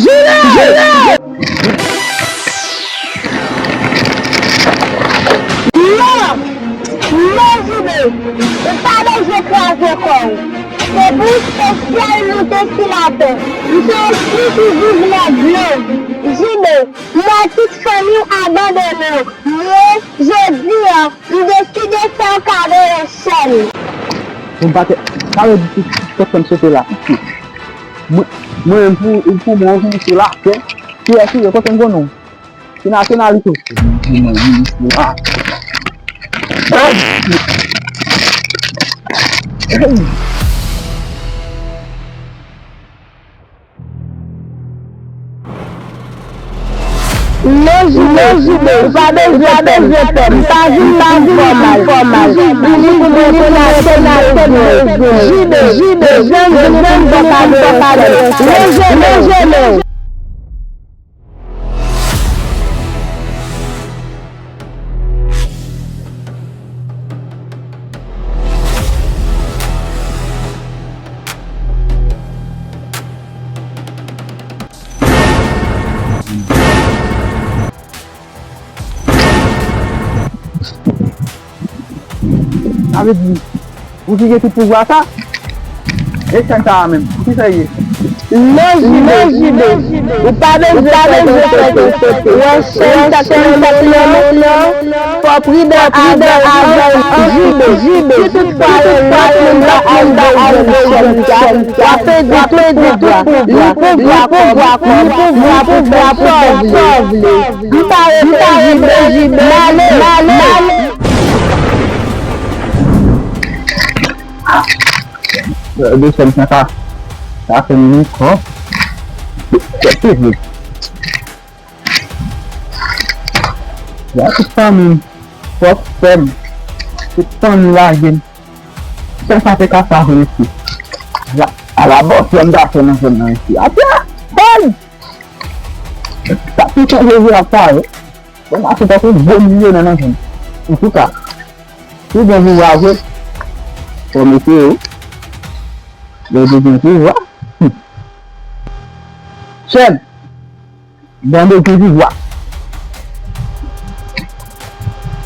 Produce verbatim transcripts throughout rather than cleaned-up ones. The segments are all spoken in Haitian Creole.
Jile! Jile! Non! Non, Jile! Ou pa bezwen kraze kò w. Se pou w espesyal moute sou latè. M se espri ki viv nan dlo. Jile, m wè tout fanmi w abandone w. Mwen, jodi a, m deside fè w kado yon chèn. Bon, batè, sa vle di tout, tout, tout fè m sote la. Mwen, mwen, pou, pou mwen, ou vin sou latè. Kiyès ou ye? Kote m konnen w? Ki nasyonalite w? Mwen, mwen, mwen, mwen, mwen. Non, Jile, non, Jile, ou pa bezwen pè m. M pa vin, m pa vin pou fè w mal. M jis vini pou mwen konn atè m bezwen. Jile, Jile, jan m vini pou m fè w kado yon chèn. Leve, leve, leve. Sa vle di, ou ki gen tout pouvwa sa? E chèn sa a menm, pou ki sa l ye? Non, Jile, Jile, ou pa bezwen pè, ou pa bezwen pè. Ou wè chèn sa k nan men w lan, fò w pridan avè l, Jile, Jile. Si toutfwa yon lòt moun ta al bezwen chèn sa, w ap pèdi tout pouvwa. Li pouvwa kòm, li pouvwa pou fè sa w vle. M pa rete, Jile, m ale, m ale. Desann sa ka, sa fè m ankò. Kèt se vre. Ya tout fanmi m, pwòp sè m, tout fanmi lage m. Sèl sa te ka sove mesye. Ala, ala bòs yo m ta fè nan zòn nan mesye. Atè! Hey! Sa tou chanje vi ap parèt. Bon, mache tankou gwo milyonè nan zòn. Antouka, si w gen pouvwa vre, fò mete yo. Lè w gen pouvwa. Chèn, bande gen pouvwa.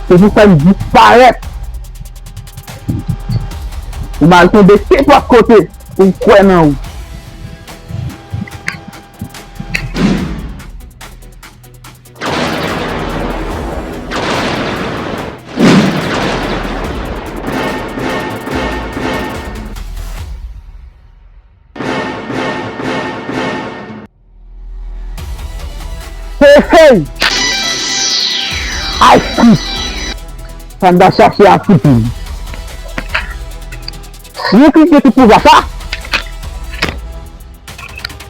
Se pou fè m disparèt. Pou m al tonbe kenpòt kote pou m kwè nan ou. Hey, hey! Ay, kwi! Sa m ta chache a fouti m. Ou ki gen tout pouvwa sa?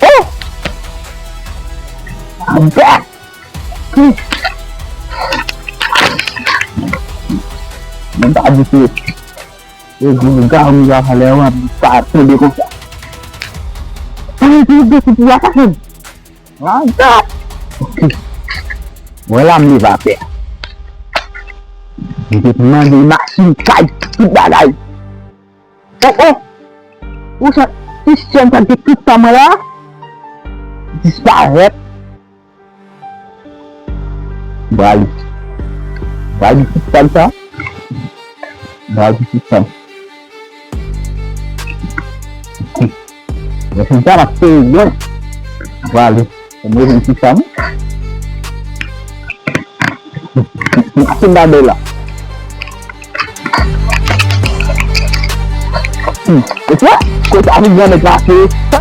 Oh! I'm back! Mwen pa di ke e gwo lougarou m ap pale a w ap pa tonbe konsa. Mwen di w de sou pou atake m. Mwen la m leve atè. M te mande machin, kay, tout bagay. Oh, oh! Ou sa, ti chèn sa ki tout sa mwen la? Disparèt. Bali. Bali tout sa sa. Bali tout sa. Mwen fin sa, m ap sere dwèt. Mwen prale. Mwen mete m sou sa, non. Mwen fin gade la. Hmm. E sa, kote a vin granmèt la, se sa.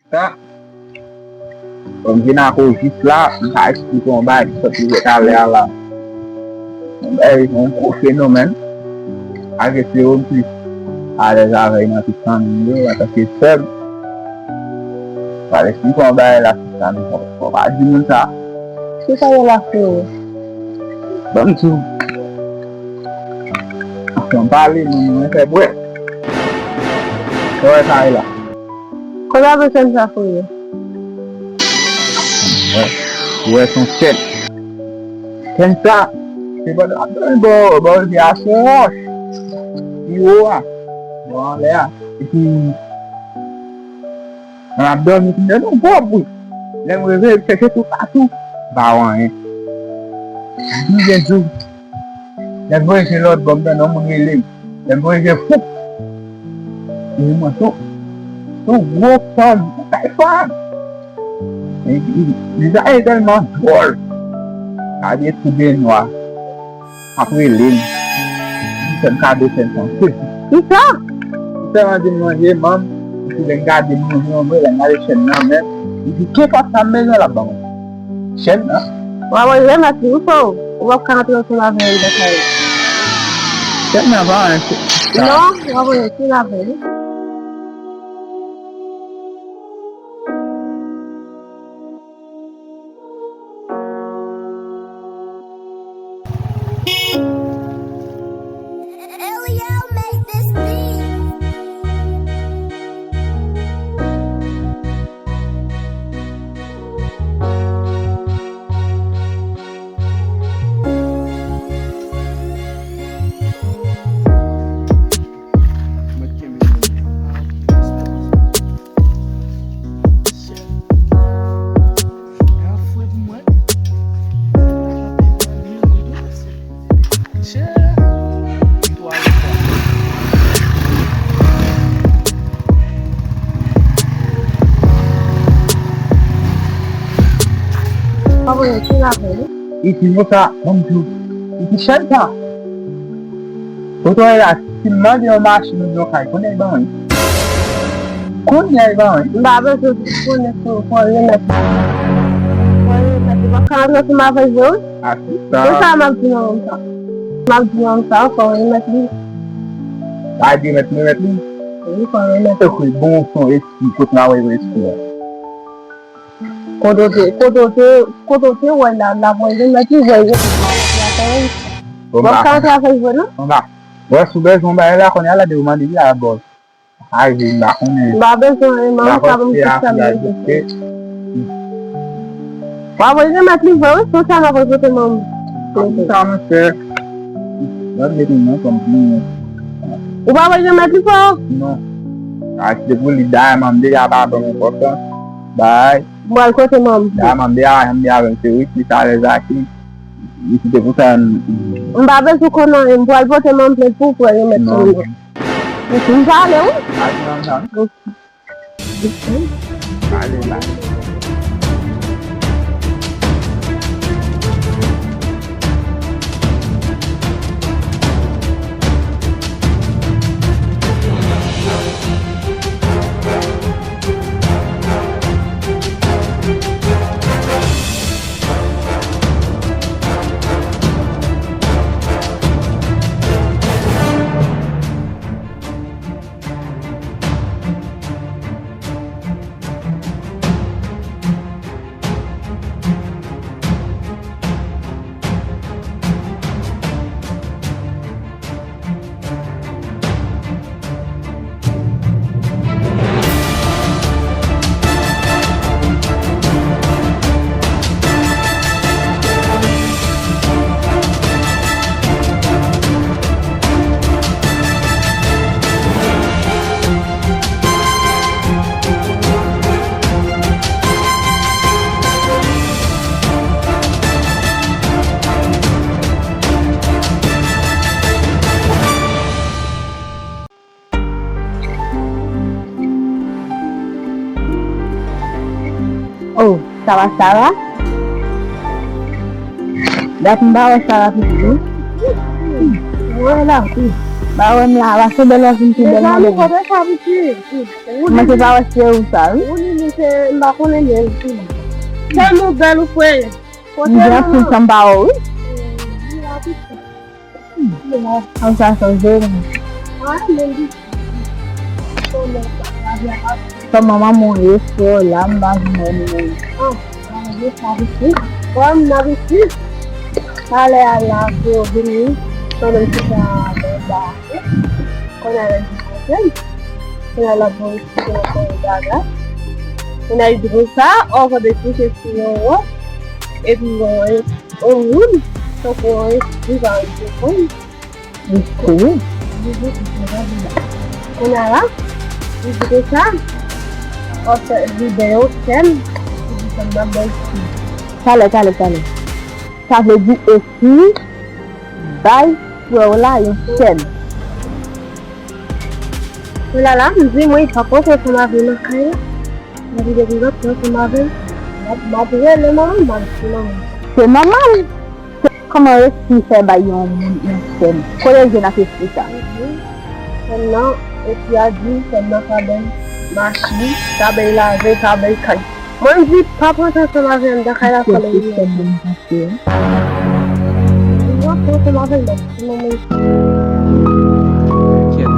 Sa, bon, m vin ak ou jis la, m ka eksplike yon bagay ki sot rive talè a la. Yon bagay, yon gwo fenomèn. Malgre se ou m plis alèz avè l nan tout fanmi m yo, antanke sè m. M pral eksplike yon bagay la, sista m, fò, fò pa di moun sa. Kisa yo la, frero? Ban m di w. Anfen, pale, non, mwen fè bwè. Sa w wè sa ye la? Kòman apre sèn sa, frero? Wè, wè, se yon chèn. Chèn sa, se pandan m ap dòmi bò, bò rivyè a, se yon wòch. Pi wo a, bò anlè a. Epi, Lè m ap dòmi, m tande yon gwo bri. Lè m reveye, m chèche toupatou, m pa wè anyen. Plizyè jou, lè m voye je lòt bò, m tande yon moun rele m. Lè m voye je, foup! Epi mwen sou, sou gwo fanm, yon bèl fanm. E, e, vizaj li tèlman dwòl. Sa vle tou de nwa. Ap rele m. Li fè m kado chèn sa. Kisa? Li sèlman di m lonje men m, epi lè m gade m lonje men m, lè m gade chèn nan menm, li di kenpòt sa m bezwen l ap ban mwen. Chèn nan. W ap remèt li wi frè, ou p ap ka antre ansanm avè l nan kay la. Chèn nan pa anyen, sista. Non, w ap remèt li avè l. Mwen kenbe. Chè. Ka fre pou mwen. Chè. Twa jou sa. Pa voye ti lapè, wi. Isi, nou sa, ban m di w. Isi, chèn sa. Kote w ye la, si m mande yon machin oubyen yon kay, kounye a l ban mwen. Kounye a l ban mwen. M pa bezwen konnen si w fò remèt li. Fò remèt li. Paske antre sou m avèk vre, wi. A, se sa. Se sa m ap di manman m sa. M ap di manman m sa, fò remèt li. Pa di remèt, remèt li. Wi, fò remèt li. Ok, bon, son espri, kote m ap wè espri a? Kote w te, kote w te, kote w te wè l la, l ap wè l, mèt li wè l, epi l ap wè l. Bon, m pa ka antre avè l vre, non? Bon, m pa. Wè, si w bezwen yon bagay la, kounye a la, depi w mande li, l ap ba w. Ay, m pa konnen. M pa bezwen anyen, manman, sa pou m tout sa m bezwen. W ap wè l remèt li vre, wi, se sa m ap pote manman. Sa m fè. Mwen mete nan fanm pou mwen. Ou pa bezwen met li fò? Non. Sa se pou li dayè, m deja pa ban m enpòtans. Bay. M pral kote manman. Dayè, m deja, m deja avè m se wi, li ta alèz ak li. Li se te pou sa. M pa bezwen konnen anyen, m pral pote manman plent pou, pou yo met li. Non. M fin pale, wi. Pale nan sa. Ale la. Oh, sa va, sa va? Dat m pa wè sa va pitit wi. Wè la wi. Pa wè m la, pa se bèl wè vin pi bèl mwen. Mezanmi, kote sa pitit? Mwen se pa wè se ou sa wi. Ou li li se m pa konnen men l pi. Tèlman bèl ou kwè. M gen anpil tan m pa wè w wi. Kòm sa chanje. Kòman manman w ye, frè w la, m pa vin wè nou menm. Kòm n ap isi, talè a la, pou yo vini, pandan m chita nan ba a, kounye a lè m vin kote m, kounye a l ap bon eksplike nan kòrida la. Kounye a li di konsa, ò, kote kouche si yon wòch, epi yon yon moun, tankou yon espri pa reponn. Li kouri. Kounye a la, li di konsa, w ap fè li bay yon sèn, li di sèn nan bay fi. Talè, talè, talè. Sa vle di espri bay frè w la yon sèn. Kounye a la, m di mwen, pa kontan ansanm avè m nan kay la. Mwen di depi lòt mwen ansanm avè l, m ap, m ap rele manman m, m ap di manman m. Se nòmal. Se kòman resi fè bay yon moun yon sèn? Kote l jwenn ak espri sa? Sèn nan, espri a di sèn nan ka bay machin, ka bay lave, ka bay kay. Mwen m di pa pran tan ansanm avè m nan kay la fò lè li. Kèt,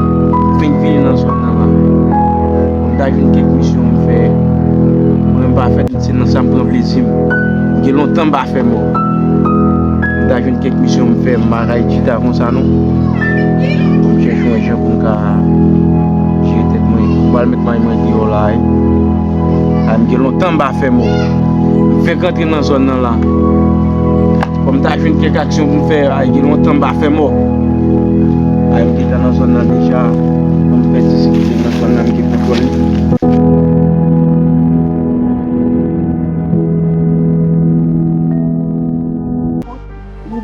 vin vini nan zòn nan la. M ta jwenn kèk misyon m fè. Mwen m pa fè tout se nan sa m pran plezi m. Gen lontan m pa fè mò. M ta jwenn kèk misyon m fè, m pa ka chita konsa non. Pou m chèche yon jan pou m ka jere tèt mwen. M pral met may mwen deyò la wi. A m gen lontan m pa fè mò. M fenk rantre nan zòn nan la. Fò m ta jwenn kèk aksyon pou m fè, ay, gen lontan m pa fè mò. Ay, m gentan nan zòn nan deja. Fò m fè ti sekirite nan zòn nan, m gen kontwòl li.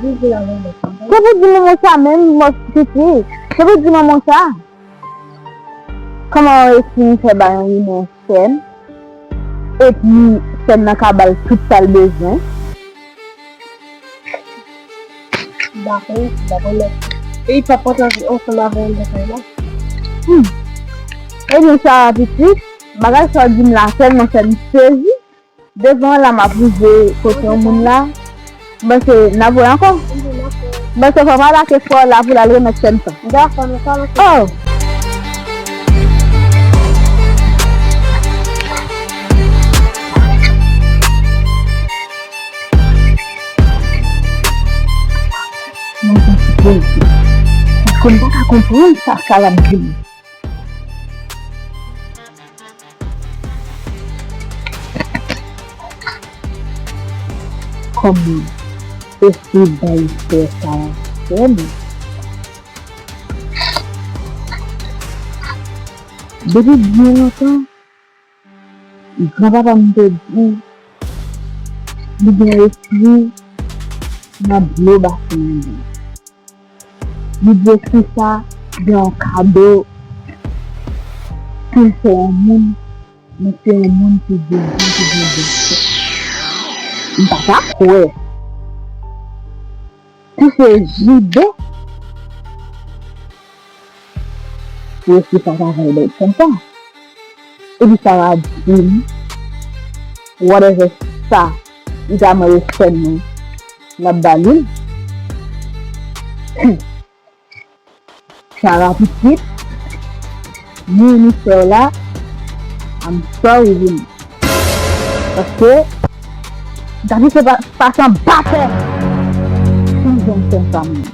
Se pou di manman sa menm, mò piti. Se pou di manman sa. Kòman w estim fè bay yon rimè sèn? Epi sèn nan ka ba l tout sa l bezwen. M pa konn, m pa konn. E li p ap pataje ansanm avè m nan kay la. Hmm. Ebyen, sa pitit, bagay sa w di m la tèlman fè m sezi. Devan la m ap rive kote yon moun la. M panse n ap wè ankò. M panse fò w pa lage frè w la pou l al remèt sèn sa. Dakò, nou pa lage. Oh! Mwen se ti poze. Paske m pa ka konprann sa, sa l ap di m. Kòman espri bay frè sa a sèn? Depi byen lontan, granpapa m te di, li gen espri nan dlo basen an. Li di espri sa gen yon kado pou l fè yon moun, men se yon moun ki gen bon, ki gen bon kè. M pa ta kwè. Si se Jibe, pou espri sa ta vin bay konsa. Epi sa va di m, whatever sa, li ta mande sèn nan, l ap ba li l. Sa va pitit, ni ni frè w la, I'm sorry, Vini. Paske, David se pa, pa san batè. Si m jwenn sèn sa mwen.